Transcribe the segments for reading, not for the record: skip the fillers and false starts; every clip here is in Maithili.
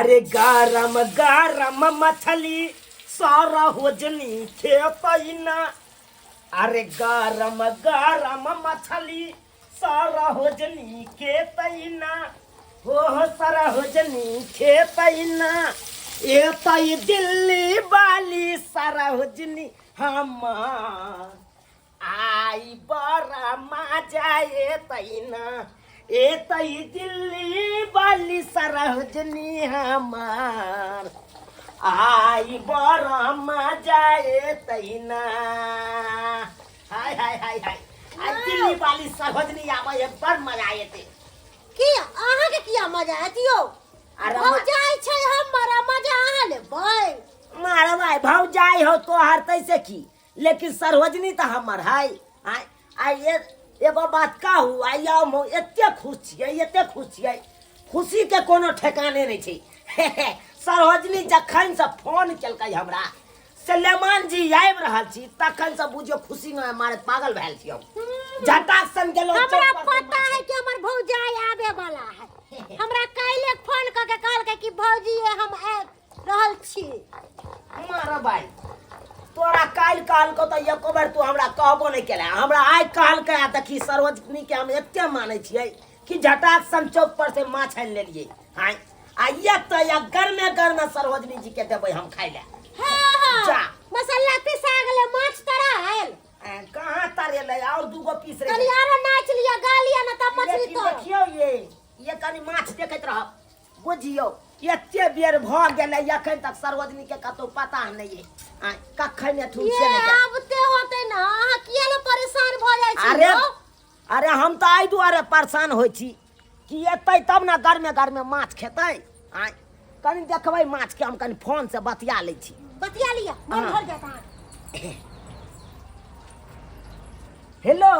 अरे गरम गरम मछली सारा होजनी खेतै ना। अरे गरम गरम मछली सारा होजनी खेतै ना, हो हो सारा होजनी खेतै ना। एतै दिल्ली वाली सारा होजनी हमार आई बड़ा मजा एतै ना। एतै दिल्ली वाली सरोजनी हमार आई बड़ा मजा एतै ना। हाय हाय हाय हाय, आई दिल्ली वाली सरोजनी आबै है, बड़ मजा एतै। की अहाँके किया मजा आयत यौ? अरे भौजाइ छै हमर आ मजा अहाँ लेबै? मारे भाई, भौजाइ हो तोहर तैसे की, लेकिन सरोजनी तऽ हमर है। आइ आइ एगो बात कहू, आइ हम एते खुश छियै, एते खुश छियै, खुशीके कोनो ठेकाने नहि छै। सरोजनी जखन से फोन केलकै हमरा, सलेमान जी आबि रहल छी, तखन से बुझियौ खुशीमे मारे पागल भेल छी हम। झटाक सन गेलहुँ हमरा चौक पर से। पता है कि हमर भौजाई आबे वाला है। हमरा काल्हि फोन कऽ के कहलकै कि भौजी हम आबि रहल छी। मारा भाई, तोरा काल्हि कहलकौ तऽ एको बेर तू हमरा कहबो नहि केला, हमरा आइ कहलकै। आ देखी, सरोजनी के हम एते मानै छियै कि झटाक सन चौक पर से माछ आनि लेलियै। आँय, आ एक तऽ या गरमे गरमे सरोजनी जी के देबै हम खाइ लए। हाँ। जा। मसाला पिसा गेलै, माछ तरायल। आँय, कहाँ तरेलै? और दूगो पीस कनि रहे। आरो नाच लिअ, गा लिअ ने तब मछली लेकिन तोड़। देखियौ, ये कनि माछ देखैत रहब। बुझियौ, एते बेर भऽ गेलै, एखन तक सरोजनी के कतौ पता नहि अइ। आँय, कखन एथुन ये से नहि जानि। आबते होते ना, अहाँ किया ने परेशान भऽ जाइ छी अरे यौ? अरे, हम तऽ एहि दुआरे परेशान होइ छी कि एतै तब ने गरमे गरमे माछ खेतै। आँय, कनि देखबै माछके, हम कनि फोन से बतिया लै छी। बतिया लिअ, मन हाँ। भर जायत अहाँके। हेलो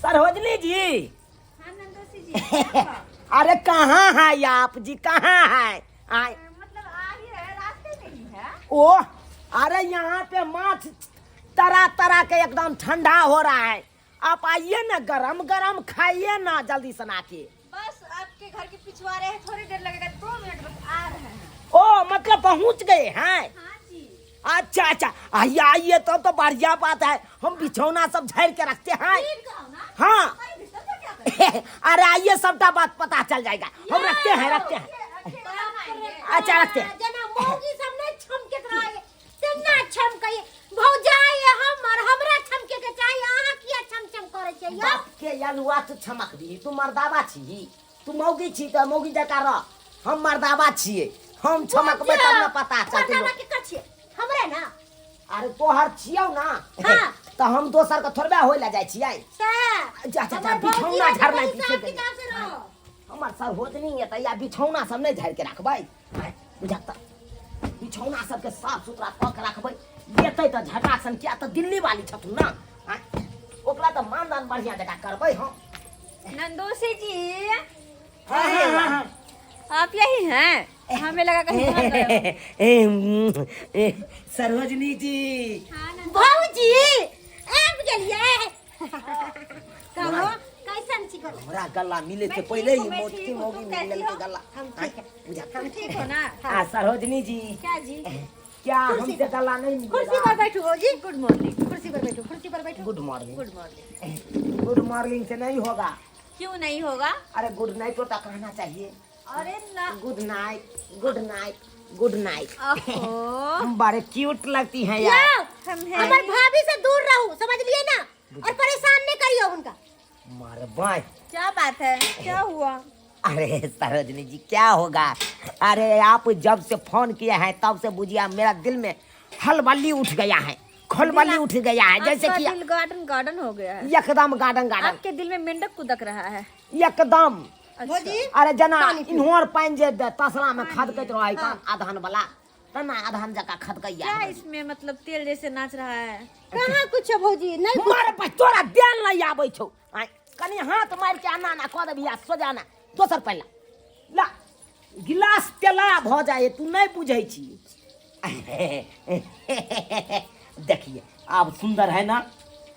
सरोजनी जी। हाँ नंदोसी जी, क्या हुआ? अरे कहाँ है आप जी, कहाँ है? आए। मतलब आ ही रहे, रास्ते में ही है। ओ अरे, यहाँ पे माछ तरा तरा के एकदम ठंडा हो रहा है। आप आइए ना, गरम गरम खाइए ना जल्दी से आके। बस आपके घर के पिछवाड़े है, थोड़ी देर लगेगा, 2 मिनट बस आ रहे हैं। ओ मतलब पहुँच गए हैं? हाँ जी। अच्छा अच्छा, आइए आइए, तब तो बढ़िया बात है। हम बिछौना सब झाड़ के रखते हैं। ठीक हो ना? हाँ। अरे बिस्तर पर क्या करें? अरे आइए, सबटा बात पता चल जाएगा। हम रखते हैं, रखते हैं। अच्छा, रखते हैं। जेना मौगी सब नहि छमकैत रहै तेना छमकै भौजाइ हमर। हमरा छमके के चाही, अहाँ किया छमछम करै छियै यौ? बाप के अलुआ, तू छमकबी? तू मर्दाबा छी? तू मौगी छी तऽ मौगी जकाँ रह। हम मर्दाबा छियै, हम छमकबै तब ने पता चलतै। मर्दाबा के छियै? हमरे ना। अरे तोहर छियौ ना। हाँ। तऽ हम दोसर के थोड़बे होय लए जाइ छियै। सएह। जा जा जा। हमर भौजी बिछौना है तऽ झाड़नाइ हिसाब पीछे गेलै। किताब से रहो। हमर सरहोजनी एतै आ बिछौना सब नहि झाड़ि के राखबै? आँय, बुझा तऽ बिछौना सबके साफ सुथरा कऽ के राखबै, एतै तऽ झटा सन, किया तऽ दिल्ली वाली छथुन ना। आँय, ओकरा तऽ मानदान बढ़िआँ जकाँ करबै हम। नंदोसी जी। हाँ, हाँ, हाँ, हाँ। आप यही हैं? हमें लगा कहीं बाहर गए हो। सरोजनी जी। भौजी आबि गेलियै? कहो, कैसन छी गोला? हमरा गला मिले से मैं पहले ठीक ही हूँ, मैं मोटकी ठीक हूँ, मौगी तुम मिलल कैसी के हो? गला। हम आँय, ठीक है। बुझा। तुम ठीक हो ना? आ सरोजनी जी। क्या जी? क्या कुर्सी हमसे गला नहीं मिलेगा? कुर्सी पर बैठू भौजी। Good morning. कुर्सी पर बैठू, कुर्सी पर बैठू। Good morning. Good morning. Good morning से नहीं होगा। क्यों नहीं होगा? अरे गुड नाइट तो कहना चाहिए। अरे ना। Good night, good night, good night. ओहो। हम बड़े क्यूट लगती हैं यार। यौ, हम हैं। हमर भाभी से दूर रहू, समझलिए ना? और परेशान नहीं करियो हुनका। मारे बाय। क्या बात है, क्या हुआ? अरे सरोजनी जी, क्या होगा? अरे आप जब से फोन किए हैं तब से बुझिया मेरा दिल में हलबली उठ गया है, खलबली उठ गया है, जैसे आपका कि दिल गार्डन गार्डन हो गया है। एकदम गार्डन गार्डन। आपके दिल में मेंढक कुदक रहा है। एकदम। भौजी। अरे जना इन्होर पानि जे तसला में खदकैत रहै अधहन वाला, तना अधहन जकाँ खदकैया। क्या इसमें मतलब तेल जैसे नाच रहा है? कहाँ कुछ है भौजी, नहीं। मारे बा, तोरा देल नहीं आबै छौ। आँय, कनि हाथ मारि के आना ना कऽ देबही आ सोजाना दोसर पहिला ला गिलास तेला भऽ जाइ, तू नहि बुझै छी। देखिए, अब सुंदर है ना?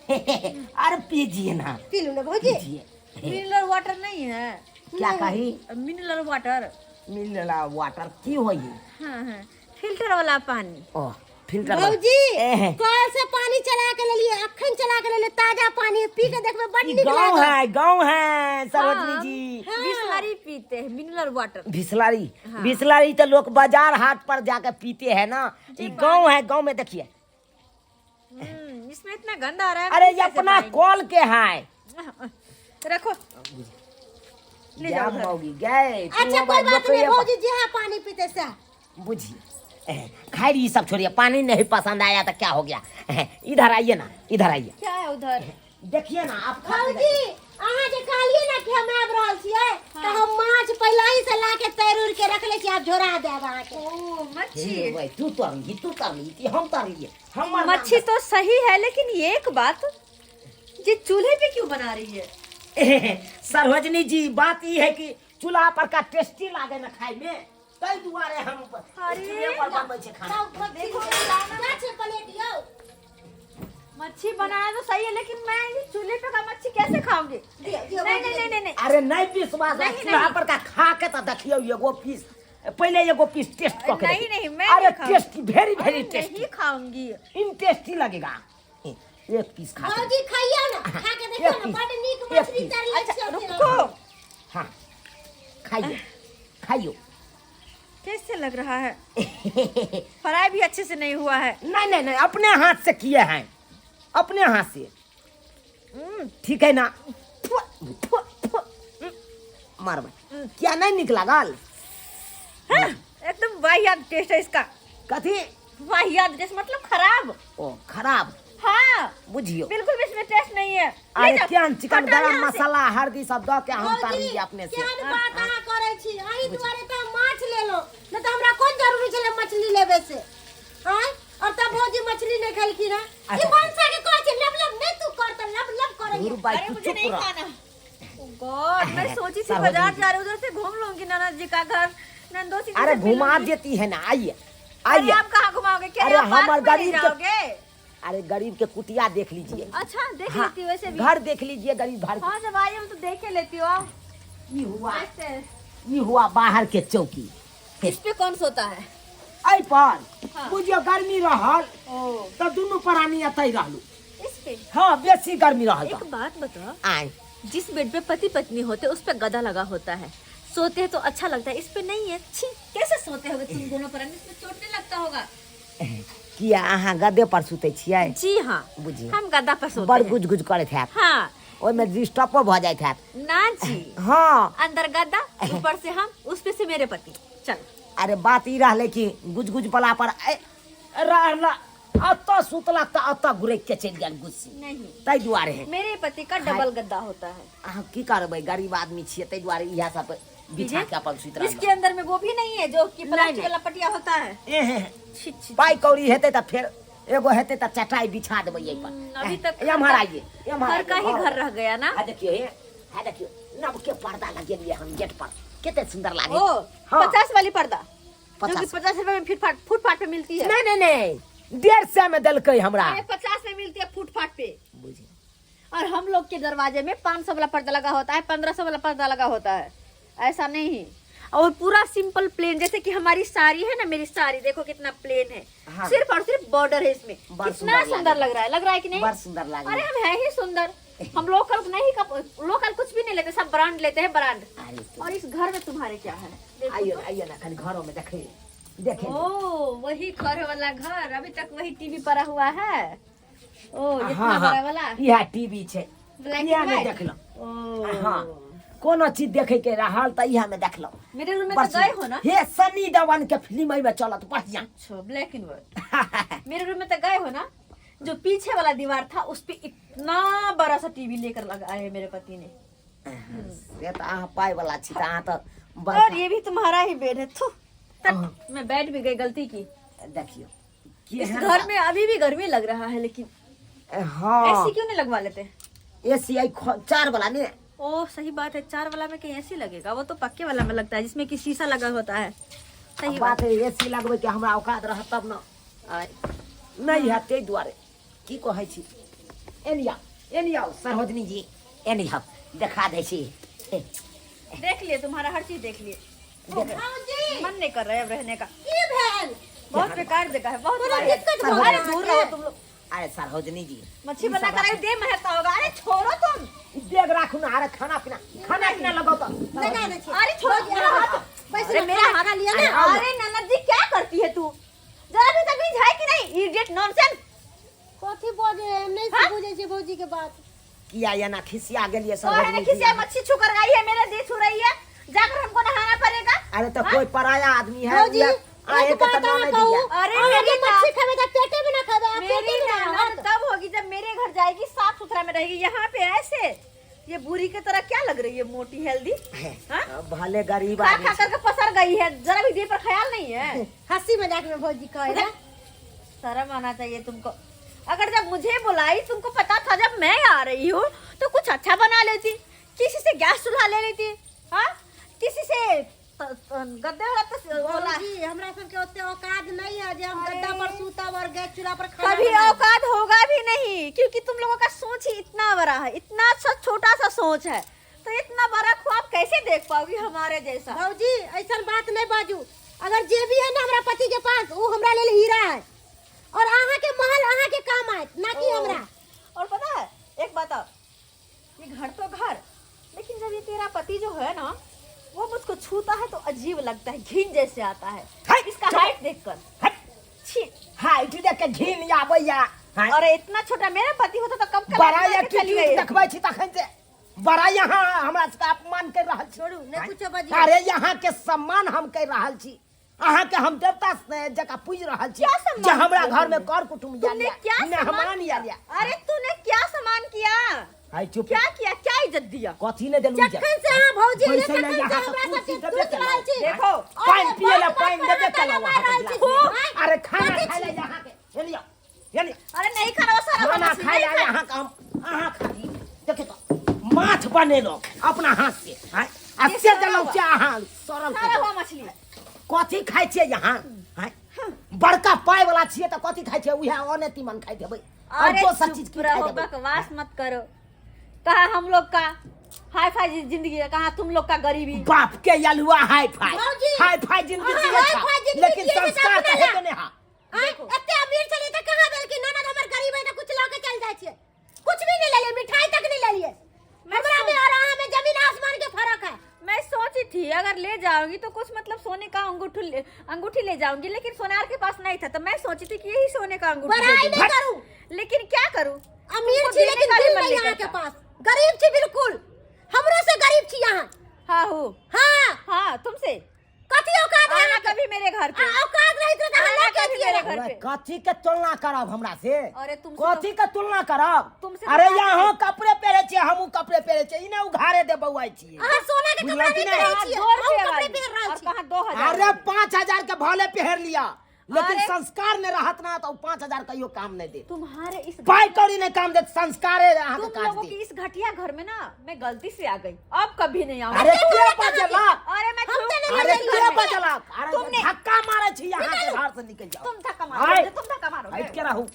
अरे पीजिए ना। पी लू ना भौजी। पीजिए। मिनरल वाटर नहीं है? क्या कही? Mineral water. मिनरल वाटर की होई है? हाँ हाँ, फिल्टर वाला पानी। ओ फिल्टर वाला। भौजी एहे। कल से पानी चला के लेलिए, अखन चला के लेलिए, ताजा पानी है, पी के देखबे बड ई नीक गांव लागत। है, गांव है सरोजनी हम जी। बिसलरी पीते हैं, मिनरल वाटर। बिसलरी, बिसलरी तो लोग बाजार हाट पर जाकर पीते हैं ना। ये गांव है, गांव में देखिए। इसमें इतना गंदा आ रहा है। अरे ये कैसे अपना पाएंगे? कॉल के है। रखो, ले जाओ जाम घर। होगी गए तू अच्छा अब कोई बात नौकरी नहीं अब- भौजी, जी हाँ पानी पीते से। बुझिए, खैर ये सब छोड़िए, पानी नहीं पसंद आया तो क्या हो गया। इधर आइए ना, इधर आइए। क्या है उधर? देखिए ना आप खा के भौजी देखिए। अहाँ जे कहलिए ना कि हम आबि रहल छियै, तऽ हम माछ पहिले ही से ला के तैर उर के रखले छी, आब झोरा देब अहाँके। ओ मच्छी। हे भाई, तू तर ली, तू तर ली, कि हम तर लिए? हमर मच्छी तो सही है, लेकिन एक बात, ये चूल्हे पे क्यों बना रही है? सरोजनी जी बात ये है कि चूल्हा पर का टेस्टी लागे ना खाए में, ताहि दुआरे हम अरे, चूल्हे पर बनबै छै खाना। देखो लाना छै प्लेट यौ। मच्छी बनाना तो सही है, लेकिन मैं ये चूल्हे पे का मच्छी कैसे खाऊंगी? दियौ, दियौ, नहीं, नहीं, नहीं, नहीं, नहीं। अरे नहीं विश्वास है, नहीं, चूल्हा नहीं। पर का खा के तो देखियौ एगो पीस, पहले एगो पीस टेस्ट कऽ के नहीं, देखियौ। नहीं, मैं अरे नहीं खाऊंगी। टेस्टी, वेरी वेरी अरे, टेस्टी। नहीं खाऊंगी। इन टेस्टी लगेगा। एक पीस खा के। भौजी खाइयौ ना, खा के देखियौ एक ना, पीस, बड नीक एक मछली पीस। तरले अच्छा, छियौ। रुको। हाँ खाइए, खाइयो। कैसे लग रहा है? फ्राई भी अच्छे से नहीं हुआ है। नहीं नहीं नहीं, अपने हाथ से किए हैं, अपने हाथ से। ठीक है ना? थु, थु, थु। मारबै क्या? नहीं निक लागल? हाँ, एकदम वाहियात टेस्ट है इसका। कथी? वाहियात टेस्ट मतलब खराब। ओ खराब। हाँ बुझियो, बिल्कुल भी इसमें टेस्ट नहीं है। ले अरे जाओ, केहन चिकन हटाओ गरम यहाँ से। मसाला हल्दी सब दऽ के हम भौजी, तरलियै अपने से। केहन बात अहाँ करै छी? अही दुआरे तऽ हम माछ लेलहुँ, नहि तऽ हमरा कोन जरूरी छलै मछली लेबै से? आँय, और तब भौजी मछली नहीं खेलखिन हँ। ई अच्छा। मनसा के कहै छै लब लब नहि तू कर, तऽ लब लब करै। धुर बाई, अरे तू मुझे चुप नहीं रह। खाना। ओ गॉड, मैं सोची थी सार्वजनिक। बाजार जा रही, उधर से घूम लूंगी ननद जी का घर, नंदोसी जी अरे से मिल घुमा लूंगी। देती है ना, आइए अरे आइए। आप कहाँ घुमाओगे? क्या अरे आप पार्क हमर में ले गरीब के- जाओगे? अरे गरीब के कुटिया देख लीजिए। अच्छा देख हाँ, लेती हूँ वैसे भी। घर देख लीजिए गरीब घर के। हाँ जब आई हम तो देख ही लेती हूँ। आओ। ई हुआ, ऐसे। ई हुआ बाहर के चौकी। इस पे कौन सोता है? एहि पर हाँ। बुझियौ गर्मी रहल ओ तऽ दुनू प्राणी एतै रहलू। इस पे? हाँ बेसी गर्मी रहल एक तऽ। बात बताओ, आय। जिस बेड पे पति पत्नी होते उस पे गदा लगा होता है, सोते हैं तो अच्छा लगता है, इस पे नहीं है। छी, कैसे सोते होगे तुम दोनों प्राणी? इसमें चोट नहीं लगता होगा? किया अहाँ गदे पर सुतै छियै? जी हाँ, बुझिए। हम गद्दा पर सोते बड़ हैं। गुज गुज करैत हैत। हाँ। ओहिमे डिस्टर्बो भऽ जाइत हैत। ना जी। हाँ। अंदर गद्दा, ऊपर से हम, उस पे से मेरे पति। चल। अरे बात ई रहलै कि गुज गुज वाला पर रहला, अतऽ सुतलक तऽ अतऽ गुरैक के चलि गेल गुस्सी। नहीं, ताहि दुआरे है। मेरे पति का डबल गद्दा होता है। अहाँ की करबै, गरीब आदमी छियै, ताहि दुआरे इएह सब बिछा के अपन सुति रहलहुँ। इसके अंदर में वो भी नहीं है जो कि नहीं, प्लास्टिक नहीं। वाला पटिया होता है। एहे, छी, छी, पाइ कौड़ी हेतै तऽ फेर एगो हेतै तऽ चटाई बिछा देबै एहि पर। अभी तक एम्हर आइए, एम्हर घर आइए, का ही घर रह गया ना। हाँ देखियो, हे हाँ देखियो, नव के पर्दा लगेलिए हम गेट पर, कते सुंदर लागे। ओ हाँ। 50 वाली पर्दा, जो कि 50। 50 रुपए में फुटपाथ पे मिलती है। नहीं नहीं नहीं, 150 में देलकै हमरा। अरे 50 में मिलती है फुटपाथ पे। बुझिए। और हम लोग के दरवाजे में 500 वाला पर्दा लगा होता है, 1500 वाला पर्दा लगा होता है, ऐसा नहीं। और पूरा सिंपल प्लेन, जैसे कि हमारी साड़ी है ना, मेरी साड़ी देखो कितना प्लेन है। हाँ। सिर्फ और सिर्फ बॉर्डर है इसमें। बड़ कितना सुंदर सुंदर लग रहा है, लग रहा है कि नहीं? बड़ सुंदर लागे। अरे हम है ही सुंदर। हम लोकल नहीं, लोकल कुछ भी नहीं लेते, सब ब्रांड लेते हैं, ब्रांड। अरे तो। और इस घर में तुम्हारे क्या है? देखो आइए तो। आइए ना, खाली घरों में देखे देखे। ओ वही घर वाला घर, अभी तक वही टीवी पड़ा हुआ है। ओ इतना हाँ, बड़ा हाँ। वाला इएह टीवी छै। ब्लैक इएह एंड में व्हाइट। देखलहुँ। ओ हाँ, कोनो चीज देखे के रहल तऽ इएह में देखलहुँ। मेरे रूम में बड़ तो गए हो ना? हे सनी देओल के फिल्म एहिमे चलत बढ़िया। अच्छा ब्लैक एंड व्हाइट। मेरे रूम में तो गए हो ना, जो पीछे वाला दीवार था उस पे इतना बड़ा सा टीवी लेकर लगाए है मेरे पति ने। से तऽ अहाँ पाइ वाला छी तऽ अहाँ तऽ बड़का। और ये भी तुम्हारा ही बेड है। थू, तट, मैं बैठ भी गई, गलती की। देखियौ इस केहन घर में अभी भी गर्मी लग रहा है, लेकिन हाँ। एसी क्यों नहीं लगवा लेते? एसी आई 4 वाला ने। ओ सही बात है, 4 वाला में कहीं एसी लगेगा, वो तो पक्के वाला में लगता है जिसमें कि शीशा लगा होता है। सही बात बात है, एसी लगबै के हमरा औकात रहत तब न। आय, नहीं है ताहि दुआरे की कहै छी। एनी आउ, एनी आउ सरोजनी जी, एनी आउ, देखा दै छी। देख लिए तुम्हारा हर चीज देख लिए। भौजी मन नहीं कर रहा है अब रहने का। की भेल? बहुत बेकार जगह है, बहुत कोनो वाहियात। दिक्कत भऽ अरे गेल दूर अहाँके? रहो तुम लोग। अरे सरोजनी जी, मच्छी बना कर आई, दे महकता होगा। अरे छोड़ो तुम। ई बैग राखू ना। अरे खाना पीना, खाना पीना लगाओ तो। लगा दै छियै। अरे छोड़ो मेरा हाथ। बैस अरे ना, मेरा खाना हाथ खा लिअ अरे ने। आओ ना। अरे ननद जी, क्या करती है तू? जरा भी तमीज है कि नहीं? Idiot, nonsense. कथी बजै है? हम नहीं हाँ? बुझै छियै भौजी के बात। किया एना खिसिया गेलियै तो है ना सरोजनी जी? किसी मच्छी छू कर आई है, मेरे देह छू रही है, जाकर हमको नहाना पड़ेगा। अरे तो कोई पराया आदमी है, भौजी, आए एक के बात तो अहाँ नहीं कहू, दिया। अरे अहाँ मेरी जे मच्छी खेबै तऽ पेटे मे ना खेबै, आ पेटे मेरी मे ना ननद रहत। तब होगी जब मेरे घर जाएगी, साफ सुथरा में रहेगी। यहाँ पे ऐसे ये बुरी की तरह क्या लग रही है, मोटी हेल्दी? हाँ? भले गरीब खा आदमी खा करके पसर गई है, जरा भी देह पर ख्याल नहीं है। हंसी मजाक में भौजी कहे ना। शर्म आना चाहिए तुमको। अगर जब मुझे बुलाई, तुमको पता था जब मैं आ रही हूँ तो कुछ अच्छा बना लेती, किसी से गैस चूल्हा ले लेती, हाँ, किसी से गद्दे वाला तो वाला। भौजी, हमरा सबके ओते औकात नहीं है जे हम गद्दा पर सुतब और गैस चूल्हा पर खाना कभी बनाएब। औकात होगा भी नहीं, क्योंकि तुम लोगों का सोच ही इतना बड़ा है, इतना सा छोटा सा सोच है, तो इतना बड़ा ख्वाब कैसे देख पाओगी हमारे जैसा? भौजी, ऐसन बात नहीं बाजू। अगर जे भी है ना हमरा पति के पास, वो हमरा लेल हीरा है और अहाँ के महल अहाँ के काम आयत, ना कि हमरा। और पता है एक बात और, ये घर तो घर, लेकिन जब ये तेरा पति जो है ना, वो मुझको छूता है तो अजीब लगता है, घिन जैसे आता है हट, इसका चुप। हाइट देखकर। हट। छी। हाइट देख के घिन आबैया। हाँ। अरे इतना छोटा मेरा पति होता तो कब का बड़ा लात मार के चली एटीट्यूड गई। देखबै छी तखन से बड़ा यहाँ हमरा सबके अपमान कर रहल छी। छोड़ू, नहि कुछो बजियौ। अरे यहाँ के सम्मान हम कर रहल छी, अहाँ के हम देवता से जकाँ पूज रहल छी। क्या सम्मान जे हमरा किया घर में तुमने? कर कुटुम्ब आयल तुमने या, क्या सम्मान मेहमान किया? आयल या। अरे तूने क्या सम्मान किया? हाय चुप। क्या किया? क्या इज्जत दिया? कथी ने देलू इज्जत? जखन से अहाँ भौजी एलियै बैसै लए तखन से यहाँ हमरा तऽ कुर्सी सबके देबे दुख रहल छी। देखो, पानि पिए ला बात पानि बात देबे पर केलहुँ अहाँ अहाँके ताना मारि रहल छी। गिलास। आँय? अरे खाना कथी खाय छी? ला यहाँ के, हे लिअ, हे लिअ। अरे नहीं खाना वो सारा खाना मछली खाय नहीं ला खाना। यहाँ के हम अहाँ खाली देखियौ तऽ माछ बनेलहुँ अपना हाथ से, आँय? आ ये से सड़ा देलहुँ हुआ। से अहाँ सड़ल के सारा दऽ। हुआ मछली। कथी खाइ छियै यहाँ, आँय? बड़का पाय वाला छियै तऽ कथी खाइ छियै? उएह अने तीमन खाइत हेबै आओर अरे दोसर चुप चीज की खाइत रहो, हेबै? बकवास मत करो। कहा हम लोग का हाई फाई जिंदगी है, कहा तुम लोग का गरीबी। बाप के अलुआ हाई फाई, भौजी, हाई फाई जिंदगी अहाँ जियै हाई छा, फाई जिंदगी लेकिन जियै छी तऽ संस्कार तऽ अपना हेबे नहि हा। आँय, एते अमीर छलियै तऽ कहाँ भेल कि ननद हमर गरीब है तऽ कुछ लऽ के चल जाइ छियै? कुछ भी नहीं लेलियै, मिठाई तक नहीं लेलियै। हमरा में और अहाँ में जमीन आसमान के फर्क है। मैं सोची थी अगर ले जाऊंगी तो कुछ मतलब सोने का अंगूठी अंगूठी ले जाऊंगी, लेकिन सोनार के पास नहीं था, तो मैं सोची थी कि यही सोने का अंगूठी बड़ाई दे नहीं दूंगी। करू। लेकिन क्या करूं, अमीर तुमको छी देने लेकिन का भी दिल मन नहीं नहीं अहाँ के करता। पास, गरीब छी बिल्कुल, हमरो से गरीब छी अहाँ। हाँ हूँ। हाँ। हाँ तुमसे कथी औकात है आना अहाँके? कभी मेरे घर पे। आ, औकात रहित तऽ अहाँ आना लऽ के कभी अतियै मेरे रहए। घर पे। कथी के तुलना करब हमरा से? अरे तुमसे कथी के तुलना करब? तुमसे तो अरे बात यहाँ कपड़े पहिरे छियै, हमहूँ कपड़े पहिरे छियै, ई ने उघारे दे बौआइ छियै। अहाँ सोना के बुझलहुँ कपड़ा कि नहि नहि? पहिरै छियै, दो अहूँ रुपया कपड़े वाली। पहिर रहल और छी। कहाँ 2000 अरे वाली? 5000 के भले पहिर लिया, लेकिन अरे- संस्कार ने रहत ना तो 5000 कहियो काम नहीं दे। तुम्हारे इस पाई कौड़ी नहीं काम देत, संस्कारे अहाँ के तुम काज लोगों दे। की इस घटिया घर में ना मैं गलती से आ गई, अब कभी नहीं आऊंगी। अरे के बजलक? अरे मैं हम क्यों- तो नहीं अरे बजलियै। के बजलक? अरे तुमने- धक्का मारे छी यहाँ के घर से निकल जाओ। तुम धक्का मारो, आए। तुम धक्का मारो। हट के रहू,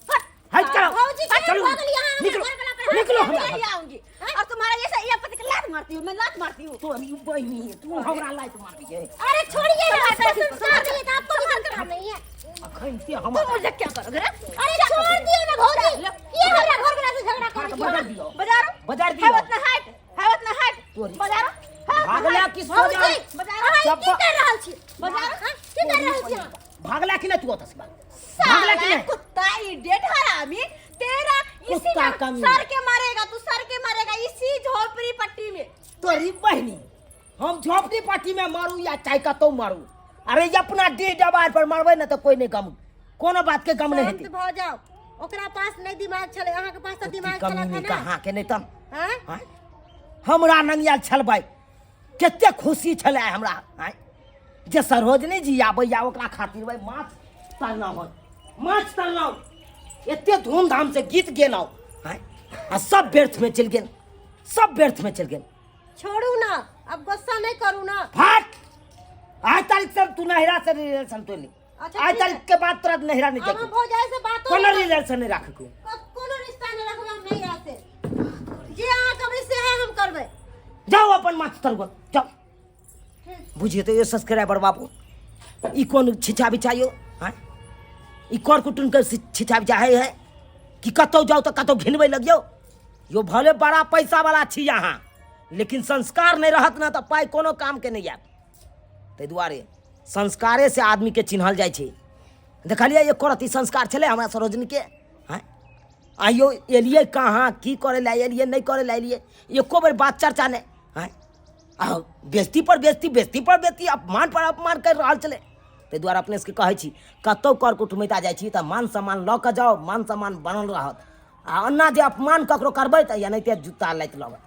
हट के रहू। भौजी, चलो, चलू, भऽ गेलियै अहाँ, हमरा निकलो, घरवला पर हाथ निकलो मैं हमरा नहीं घर। आऊंगी और तुम्हारा ये ये पति के लात मारती हूँ मैं, लात मारती हूँ। तू अभी बहिनी, तू हमरा लात मारबी है। अरे छोड़िए ना, आपका संस्कार नहीं है तो आपको भी संस्कार नहीं है। अखन से हम तुम मुझे क्या करोगे रे? अरे छोड़ दियो ना भौजी, ये हमरा घर वाला से झगड़ा हाँ, करै तो छी। बजार दियो, बजारो बजार है दियो। उतना हट, है उतना हट। तोरी। बजारो है उतना भागला हट। कि सो भौजी, जा। अहाँ ई की कर रहल छी? बजारो। हाँ, की कर रहल छी अहाँ? भागला कि नहीं तू ओतऽ से? भागला कि साला नहीं? कुत्ता, इडियट, हरामी, तेरा इसी कुत्ता में कमीना। सर के मारेगा तू, सर के मारेगा इसी झोपड़ी पट्टी में। तोरी बहिनी, हम झोपड़ी पट्टी में मारू या चाहे कतौ मारू, अरे ई अपना डीह डबार पर मारबै ने तऽ कोई नहीं गम, कोनो बात के गम नहीं शांत हेतै। भऽ जाओ, ओकरा पास नहि दिमाग छलै, अहाँके पास तऽ दिमाग छलै कमी ने। कहाँ के नहीं तम हाँ? आँय? हमरा नंगियाल छलबै कते खुशी छलै हमरा, आँय? जे सरोजनी जी आबैया ओकरा खातिर भाई माछ तरलहुँ, माछ तरलहुँ, एते धूमधाम से गीत गेलहुँ, आँय? आ सब व्यर्थ में चलि गेल, सब व्यर्थ में चलि गेल। छोड़ू ना, अब गुस्सा नहीं करू ना। फाट, आज तारीख से तू नहिरा से रिलेशन तो नहीं। अच्छा, आज ठीक तारीख है। के बाद तुरंत नहिरा नहीं अब हम जाके भौजाई से बातो कोनो नहीं रिलेशन नहीं राखे को। कोनो रिश्ता नहीं रखबै हम नहिरा से। जे अहाँ कहबै से हम करबै। जाओ अपन माछ तरबो जाओ। बुझियौ तऽ यौ सब्सक्राइबर बाबू, ई कोन छिछा बिछा यौ? आँय, ई कर कुटुमके छिछा बिछा है है कि कतहु जाउ तऽ कतहु घिनबै लगियौ यौ? भले बड़ा पैसावला छी अहाँ, लेकिन संस्कार नहि रहत ने तऽ पाइ कोनो कामके नहि आयत। ताहि दुआरे संस्कारेसँ आदमीके चिन्हल जाइ छै। देखलियै, एको रत्ती संस्कार छलै हमरा सरोजनीके? आँय, आइयो एलियै कहाँ, की करै लए एलियै, नहि करै लए एलियै, एको बेर बात चर्चा नहि। आँय, आ बेजती पर बेजती, बेजती पर बेजती, अपमान पर अपमान करि रहल छलै। ताहि दुआरे अपने सबके कहै छी, कतहु कर कुटुमैता जाइ छी तऽ मान सम्मान लऽ कऽ जाउ, मान सम्मान बनल रहत। आ ओना जे अपमान ककरो करबै तऽ एनाहिते जूता लाति लगत।